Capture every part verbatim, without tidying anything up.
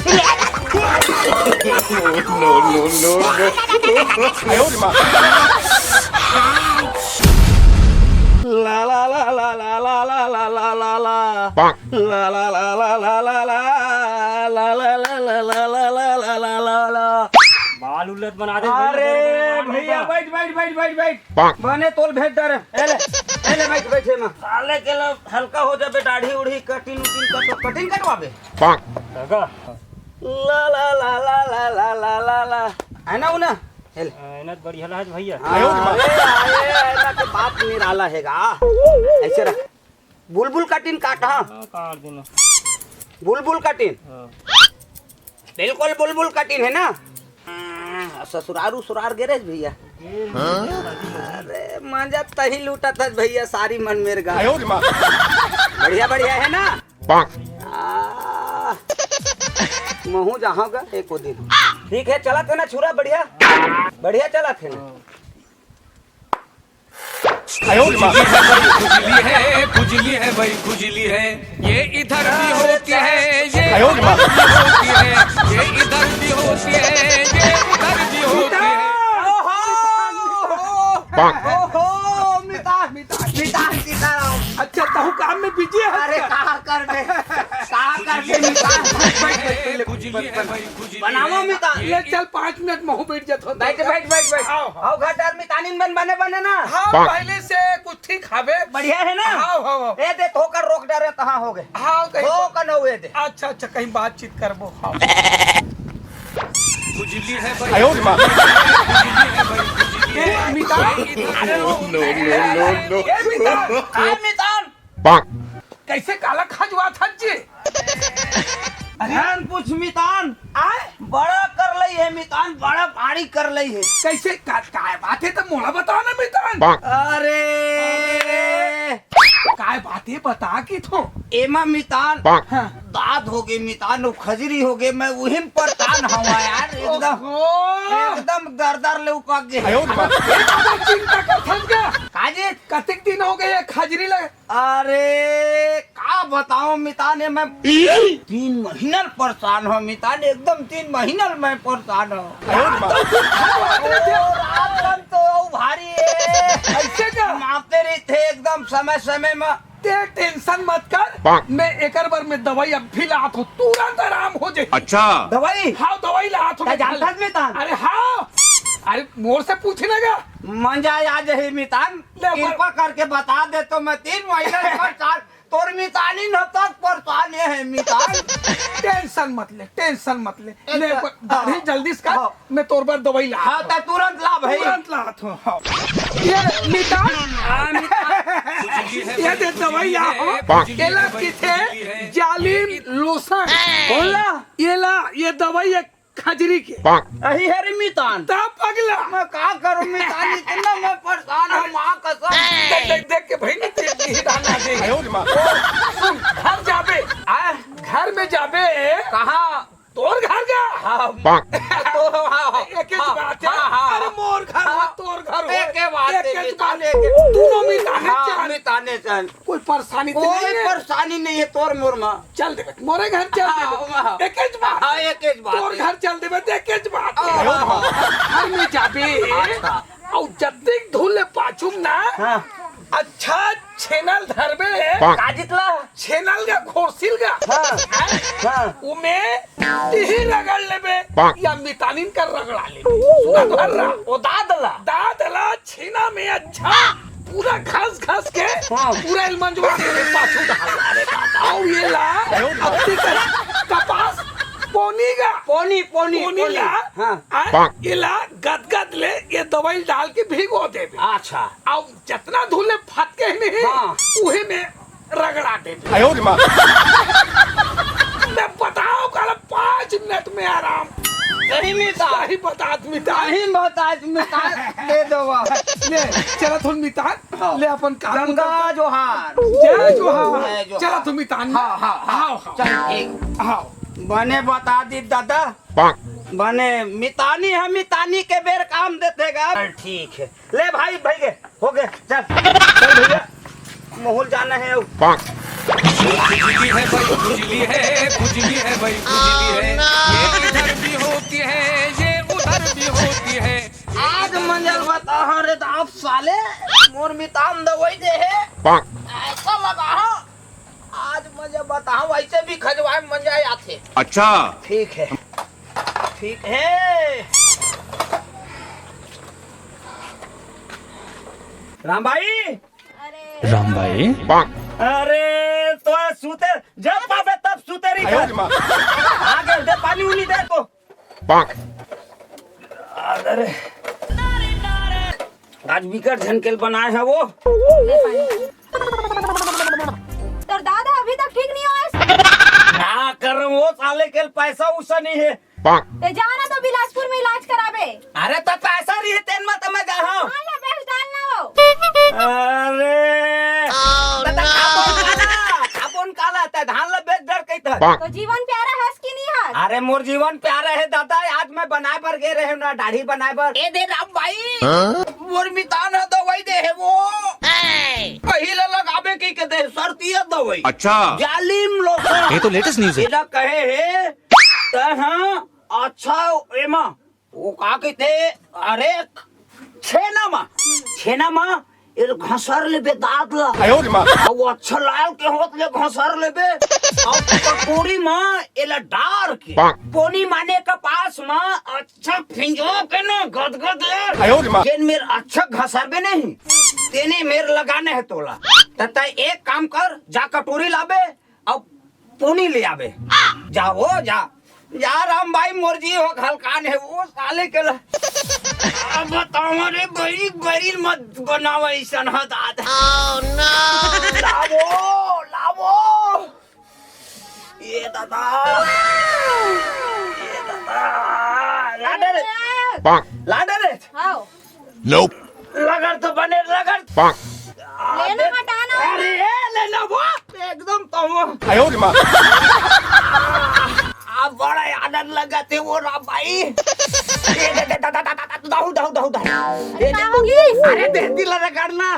No, no, no, no. ला ला ला ला ला ला ला ला ला ला ला। ला ला ला ला ला ला ला ला ला ला ला ला ला ला ला ला। बाल उलट बना दे। अरे भैया, भैया। बैठ, बैठ, बैठ, बैठ, बैठ। बने तोल भेंट डर। ए ले, ए ले, बैठ, बैठ एमा। साले के लो हल्का हो जाबे, दाढ़ी उढ़ी, कटिंग उटिंग कट, कटिंग कटवाबे। काका। ला ला ला ला ला ला ला ला ला। है ना, वो ना? हेल। आ, एना तो बढ़िया लाज भैया। हाँ, अरे, अरे, एना के बात निराला है गा। ऐसे रख। बुलबुल कटिंग काट, हाँ। हाँ, काट देना। बुलबुल कटिंग। हाँ। बिल्कुल बुलबुल कटिंग है ना? हाँ, ससुरारू सुरार गैरेज भैया। अरे, मजा तही लूटत हस भैया, सारी मन मेर गा। बढ़िया, बढ़िया है ना? आ, महू जाहूं गा एको दिन। ठीक है, चलत है ना छुरा, बढ़िया, बढ़िया चलत है ना। खुजली है, खुजली है भाई, खुजली है। ये इधर भी होती है, ये उधर भी होती है, ये इधर भी होती है, ये उधर भी होती है। ओहो, ओहो, मितान, मितान, मितान, सीताराम। अच्छा, तहु काम में बिजी है? अरे, का करबे, का करबे, मितान? बैठ, बैठ, बैठ, बैठ, बैठ। बनावा मितान। ले चल, पाँच मिनट महू बैठ जात हो। बैठ, बैठ, बैठ, बैठ। आओ, आओ। आओ, घर डार मितानिन बन बने, बने ना? हाँ, पहले से कुछ ठीक हवे। बढ़िया है ना? हाँ, हाँ, हाँ। ए दे, थोकर रोक डारे, तहाँ हो गए। हाँ, कहीं हो का न हुए दे। अच्छा, अच्छा, कहीं बातचीत करबो। हाँ। खुजली है भाई। आयो रे माँ। ए, मितान। अरे, no, no, no, no। ए, मितान। ए, मितान। कैसे काला खजुआ था जी? अरे, ध्यान पूछ मितान। आय? बड़ा कर लई है मितान, बड़ा भारी कर लई है। कैसे का, काय बात है तो मोला बताओ ना मितान। अरे। काय बात है बता की थो। एमा मितान। हाँ। दांत हो गए मितान, वो खजरी हो गए, मैं उहिन परेशान हवा यार, एकदम, ओहो। एकदम दर दर ले उपक गए। आयो रे माँ। ए, बाबा चिंता कर थस का? काजी? कतिक दिन हो गए खजरी ले? अरे, का बताओ मितान, मैं तीन महीना ले परेशान हूँ मितान, एकदम तीन महीना ले मैं परेशान हूँ। रात तो तू खाए बात रहे थे। ओ, रात भर तो ओ भारी है। ऐसे का? मारते रहिथे एकदम समय समय में। ते tension मत कर, मैं एकर बर में दवाई अभी लात हूँ, तुरंत आराम हो जाए। अच्छा। दवाई? हाँ, दवाई लात हूँ। जानता है मितान? अरे हाँ, अरे मोर से पूछ ना गा। मंजा आ जाही मितान। ले, पर किरपा करके बता दे तो मैं तीन महीना ले परेशान, तोर मितानी न तक परेशान ये है मितान। Tension मत ले, tension मत ले। ले, अच्छा, पर दाढ़ी हाँ। जल्दी से कर, हाँ। मैं तोर बर दवाई ला हाँ, ता तुरंत ला भाई। तुरंत ला तो, हाँ। ये मितान। हाँ, मितान। ये दे दवाई ला, हाँ। ये ला किथे जालिम lotion। कौन ला? ये ला, ये दवाई एक खजरी के। अही हरे मितान। ता पगला। मैं का करूं मितान, इतना मैं परेशान हूं, माँ कसम। देख, देख, देख के भाई, नहीं, तेरे नहीं डालना दे। आयो रे माँ। सुन, घर जाबे। आ? घर में जाबे। कहाँ? तोर घर का? हाँ। तो, हाँ, हाँ, एक ही हाँ, बात है। हाँ, हाँ, अरे मोर घर हो, हाँ। तोर घर हो। एक ही बात है, एक ही मितान, बात। एक ही। दोनों मितान है, हाँ, चल। मितान है, चल। कोई परेशानी तो कोई नहीं है? परेशानी नहीं है तोर मोर में। चल देबे, मोरे घर चल हाँ, देबे। हाँ। एक ही बात। हाँ, एक ही बात तोर है। घर चल देबे, तो एक ही बात। हाँ, हाँ, हाँ। घर में जाबे। अच्छा। अउ जत्तिक धुन ले पाछू में ना, हाँ। अच्छा छेनल धरबे। काजित ला? छेनल का, खोरसिल का। हाँ। हैं? हाँ। उमे तिही रगड़ लेबे, या मितानिन कर रगड़ा लेबे। सुना तो हर्रा। ओ दाद ला। दाद ला छेना में अच्छा पूरा घस घस के हाँ। पूरा एलमंजवा के पाछू डाल। अरे दादा, आओ ये ला, अत्ती कर कपास पोनी का। पोनी, पोनी, पोनी पोनी। ला। हाँ। आ, ये ला गदगद ले, ये दवाई डाल के भिगो देबे। अच्छा। अब जतना धुले फटके नहीं, हाँ। उही में रगड़ा देबे। आयो रे माँ। मैं बताओ काला पाँच मिनट में आराम। सही मितान। सही बतात मितान। सही बतात मितान। दे दो वाह। ले, चला थोन मितान। हाँ। ले अपन काम गंगा उतार। जोहार। जय जोहार। जय जोहार। चला थोन मितान। हाँ, हाँ, हाँ। हाँ, हाँ। चल ठीक। हाँ। बने बता दी दादा। बने मितानी है, मितानी के बेर काम देते गा। चल ठीक है। ले भाई, भाई के, हो गए, चल। चल भैया, महू ल जाना है। खुजली है भाई, खुजली है, खुजली है भाई, खुजली है। ये इधर भी होती है, ये उधर भी होती है। आज मंजल बताओ रे दाप साले, मोर मितान दवाई दे हे। ऐसा लगा हो, आज मजा बताओ, ऐसे भी खजवाए मजा आथे। अच्छा। ठीक है, ठीक है। राम भाई। राम भाई। अरे तो सूते, जब पावे तब सूते रही। आगे दे पानी उनी दे तो। अरे आज बिकट झन के बनाए है वो। तोर दादा अभी तक ठीक नहीं होइस। का कर वो साले के पैसा उसा नहीं है। ते जाना तो बिलासपुर में इलाज कराबे। अरे तो पैसा रही तेन में तो मैं जा हूँ। हाँ, ले बेच डालना हो। अरे दादा, खा बोन काला, खा बोन काला, ते धान ला बेच डर कही था। तो जीवन प्यारा हस कि नहीं हस? अरे मोर जीवन प्यारा है दादा, आज मैं बनाए बर गे रहे ना, दाढ़ी बनाए बर। ए दे राम भाई, मोर मितान ह दवाई दे हे वो। कही ला लगाबे की के दे, सरतिया दवाई। अच्छा। जालिम लोग। ये तो लेटेस्ट न्यूज़ है। एला कहे हे, त हाँ, अच्छा, एमा, वो का कहते, अरे, छेना मा, छेना मा, एल घसर लेबे दांत ला। आयो रे माँ। अब वो अच्छा लाल के होत ले घसर लेबे। अब कटोरी मा एला डार के, पाक। पोनी माने का पास मा अच्छा फिंजो के ना गदगद ले। आयो रे माँ। जेन मेर अच्छा घसरबे नहीं, तेने मेर लगाने है तोला। त तय एक काम कर, जा कटोरी लाबे, अब पोनी ले आबे। जा वो, जा। जा राम भाई, मोर जी हो हलकान है, वो साले के ल-, अब बताओ रे, बड़ी, बड़ी मत बनावा ऐसन ह दादा। लावो, लावो। ये दादा। ये दादा। लाडे रे। लाडे रे। हाँ। Nope। लगड़ तो बने, लगड़। लेना हटाना। अरे, ए, लेना वो, एकदम तो वो। आयो रे माँ। आ, बड़ा आनंद लगा थे वो राम भाई। ए, दे, दे, दा, दा, दा, दा, दाहू, दाहू, दाहू, दाहू। अरे, ए, का दे, होगी? अरे, दे, दिल रगड़ना।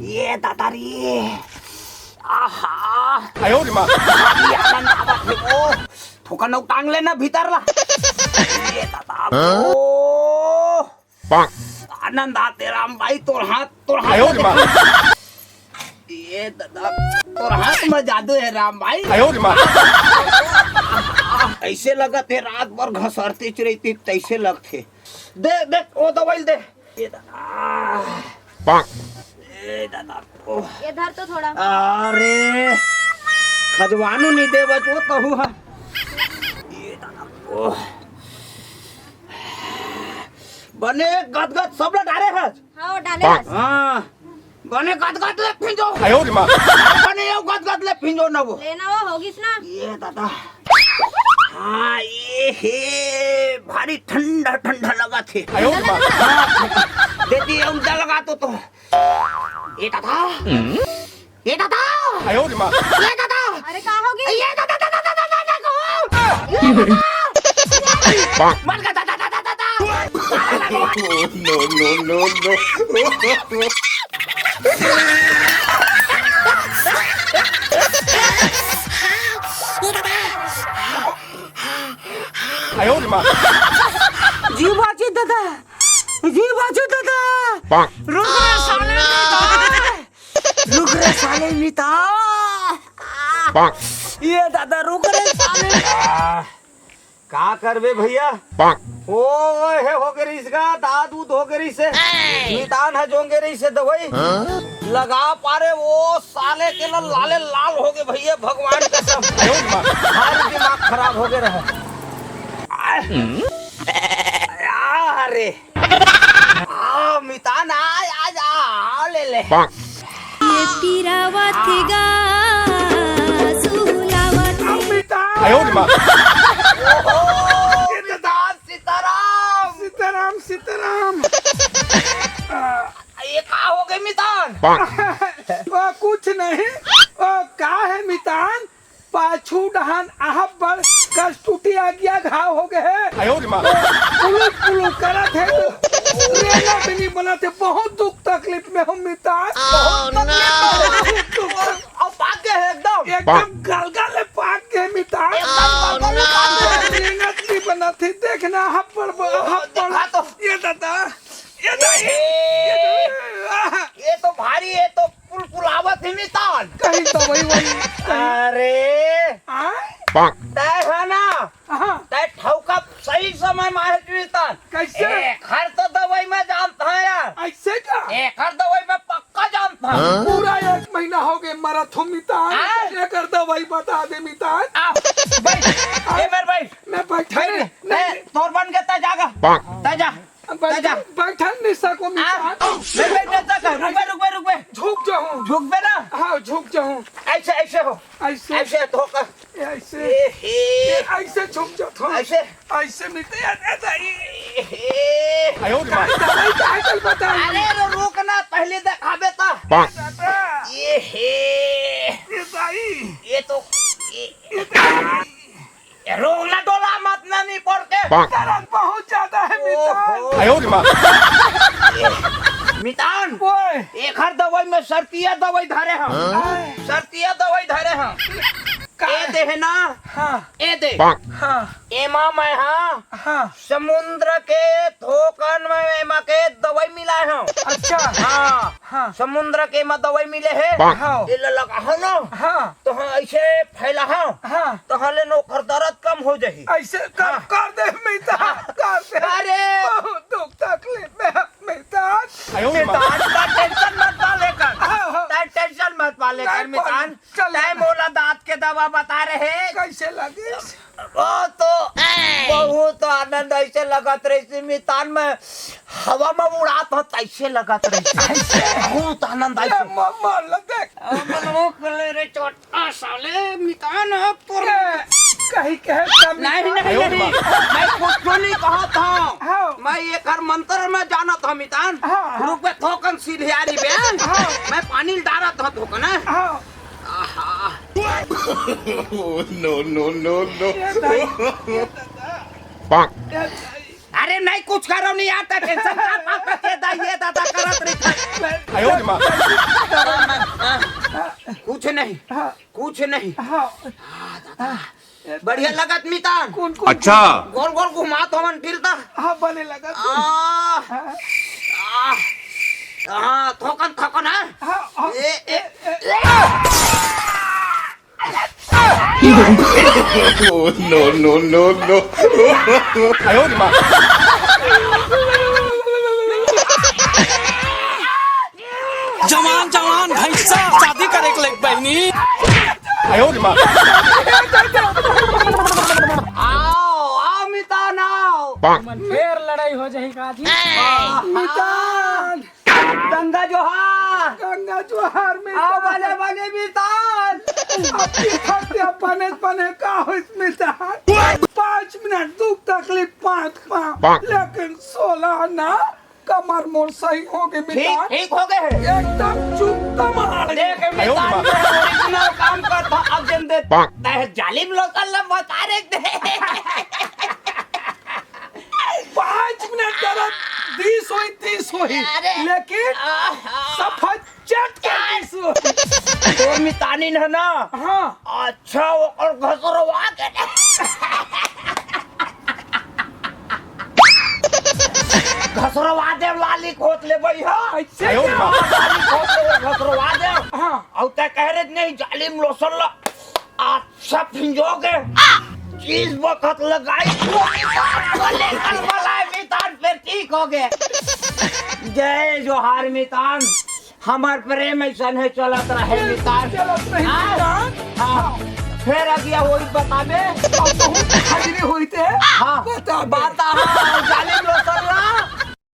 ये दादा रे। आहा। आयो रे माँ। अभी आनंद आवत है वो। थोका नौ टांग लेना भीतर ला। ये दादा। हाँ? ओ। पाक। आनंद आते राम भाई, तोर हाथ, तोर हाथ आयो रे माँ। ये दादा, तोर हाथ में जादू है राम भाई। आयो रे माँ। ऐसे लगत है रात भर घसरते चुरैती तैसे लगथे। दे, दे, वो दवाई दे। ये दादा। पाक। ये दादा, ओह। ये धर तो थोड़ा। अरे, खजवानू नहीं देवत वो कहू हा। ये दादा, ओह। बने गदगद सब ला डारे हस। हाँ, डाले हस। हाँ। बने गदगद ले फिंजो। आयो रे माँ। बने यो गदगद ले फिंजो ना वो। लेना वो होगिस ना। ये दादा। हाँ, ये हे, भारी ठंडा, ठंडा लगा थे। आयो रे माँ। देती है, उल्टा लगा तो, तो। ये दादा। ये दादा। आयो रे माँ। ये दादा। अरे, का होगी? ये दादा, दादा, दादा, दादा, दादा, को। मत कर, दादा, दादा, दादा। No, no, no, no। आयो रे माँ। जी बाजी दादा, जी बाजी दादा। रुक रे साले, नहीं तो। रुक रे साले, मिता। ये दादा, रुक रे साले। आ, का करबे भैया? ओ, हे हो गे रहिस गा, दाद उद हो गे रहिस हे। मितान ह जोंगे रहिस हे दवाई। लगा पारे, वो साले के ल-, लाले लाल हो गे भैया, भगवान कसम। भारी दिमाग खराब हो गे रहे। आय। आ रे। आ, मितान, आ, आ, आ, आ, ले, ले। ये पिरावत गा सुलावत। अब मितान। आयो रे माँ। ओहो, मितान, सीताराम। सीताराम, सीताराम। आ, ये का हो गे मितान? ओ, कुछ नहीं। ओ, का है मितान? पाछू डहान अब्बड़ कस टूटी आगिया घाव हो गे हे। आयो रे माँ। पुलुक पुलुक करत हे, रेंगत नहीं बनत हे, बहुत दुख तकलीफ में हूँ मितान। बहुत तकलीफ में हूँ। बहुत दुख। अब भाग गए हे एकदम। एकदम गलगल ले पाक गे मितान। एकदम गलगल ले पाक गे। रेंगत नहीं बनत हे, देखना हप्पड़ ब-, हप्पड़। देखा तो। ये दादा, ये दाई, ये दाई, आह। ये तो भारी, ये तो पुलपुलावत हे मितान। कहीं तो वही, वही, कहीं। अरे। हाँ? तय है ना? हाँ। तय ठौका सही समय में आहे मितान। कैसे? एखर तो दवाई में जानत हँव यार। ऐसे का? एखर दवाई में पक्का जानत हँव। हाँ? पूरा एक महीना हो गे मरत हँव मितान। हाँ? एकर दवाई बता दे मितान। आ, बैठ। ए, मेर बैठ। मैं बैठा बैठ। नहीं, ए, नहीं। तोर बन के तय जागा। तय जा। बैठ-, तय जा। बैठन नहीं सको आ, मितान। नहीं बैठ सकत। रुक बे, रुक बे, रुक बे। झुक जाहूँ। झुक बे ना। हाँ, झुक जाहूँ। ऐसे, ऐसे हो। ऐसे। ऐसे धोकर। ऐसे। ए हे। ए, ऐसे झुक जात हँव। ऐसे। ऐसे मितान, ए, ए, दाई। ए हे। आयो रे माँ। दाई, दाई, दाई, दाई, बताई। अरे रो, रुक ना, पहले देखाबे त। दादा। ए हे। ए दाई। ये तो, ये, ए दाई। ये रोग ना डोला मत ना नहीं पड़ के। दर्द बहुत ज्यादा है मितान। ओहो। आयो रे माँ। मितान। ओए। एखर दवाई में सरतिया दवाई धरे हँव। हाँ? सरतिया दवाई धरे हँव। का? ए दे हे ना? हाँ। ए दे। हाँ। एमा मैं हा हाँ। समुद्र के थोकन में एमा के दवाई मिलाए हँव। अच्छा। हाँ। हाँ। समुद्र के एमा दवाई मिले हे। हाँ। ए ला लगाहू ना। हाँ। तो हाँ, ऐसे फैलाहू। हाँ। तो हाँ ले ओकर दर्द कम हो जाही। ऐसे कर, हाँ। कर दे मितान, कर दे। अरे। बहुत दुख तकलीफ में मितान। आयो रे माँ। मितान, तैं tension मत पा लेकर। हाँ, हाँ। तैं tension मत पा लेकर, नहीं, मितान। चल। तैं मोला दाँत के दवा बता रहे। कैसे लगिस? वो तो बहुत आनंद ऐसे लगत रहिस मितान, मैं हवा में उड़ात हँव तैसे लगत रहिस। बहुत आनंद आइस। ए, म-, मोला देख। अब लोग ले रे चोटा साले मितान, अब तोर ए, कहीं कहे कम नहीं, नहीं, नहीं। मैं कुछ तो नहीं कहत हँव। हाँ। मैं एकर मंत्र में जानत हँव मितान। हाँ, हाँ। रुक बे, थोकन सिलियारी बे। हाँ। मैं पानी डारत हँव थोकन, हाँ? हाँ। आहा। No, no, no, no। ये दाई, ये दादा। ये दाई। अरे नहीं, कुछ करो नहीं यार, तैं tension का बात करत हस, ये दाई, ये दादा करत रहिथे। आयो रे माँ। कुछ नहीं, हाँ। कुछ नहीं। हाँ। हाँ, दादा। बढ़िया लगत मितान। कौन, कौन, अच्छा। कौन? गोल गोल घुमात हवन फिर त। हाँ, बने लगत। आ, हाँ। आ, हाँ, थोकन, थोकन, हाँ। हाँ, हाँ। ए, ए, ए, ए। Oh, no, no, no, no। आयो रे माँ। जवान, जवान भैंसा शादी करे के लग बहिनी। आयो रे माँ। आओ, आओ मितान, आओ। फेर लड़ाई हो जाही का जी? मितान। गंगा जोहार। गंगा जोहार मितान। आओ बने बने मितान। अब की खाते बने बने का होइस मितान? पाँच मिनट दुख तकलीफ पाँच पाँच, लेकिन सोलह ना। कमर मोर सही हो गे मितान। ठीक हो गे हे। एकदम चुकता मार। देख मितान, मैं original काम करत हँव, अब जन दे। तैं जालिम लोकल ला बता रे दे। पाँच मिनट दर्द, तीस होही, तीस होही। अरे। लेकिन आहा। सफा चट के तीस होही। तोर मितानिन हे ना? हाँ। अच्छा, ओकर घसरवा के। घसरवा देव लाली खोत ले बई हा। ऐसे आयो क्या? माँ। लाली खोत ले घसरवा देव। हाँ। अउ तैं कहे रहे नहीं जालिम लोशन ला। अच्छा फिंजो के। जिस वक्त लगाई वो मितान को लेकर बुलाए मितान फिर ठीक हो गे। जय जोहार मितान। हमर प्रेम अइसन हे चलत रहे मितान। चलत रहे हाँ? मितान। हाँ। फेर अगिया होई बताबे। अब बहुत हाजिरी होई ते। हाँ। बताबे। बात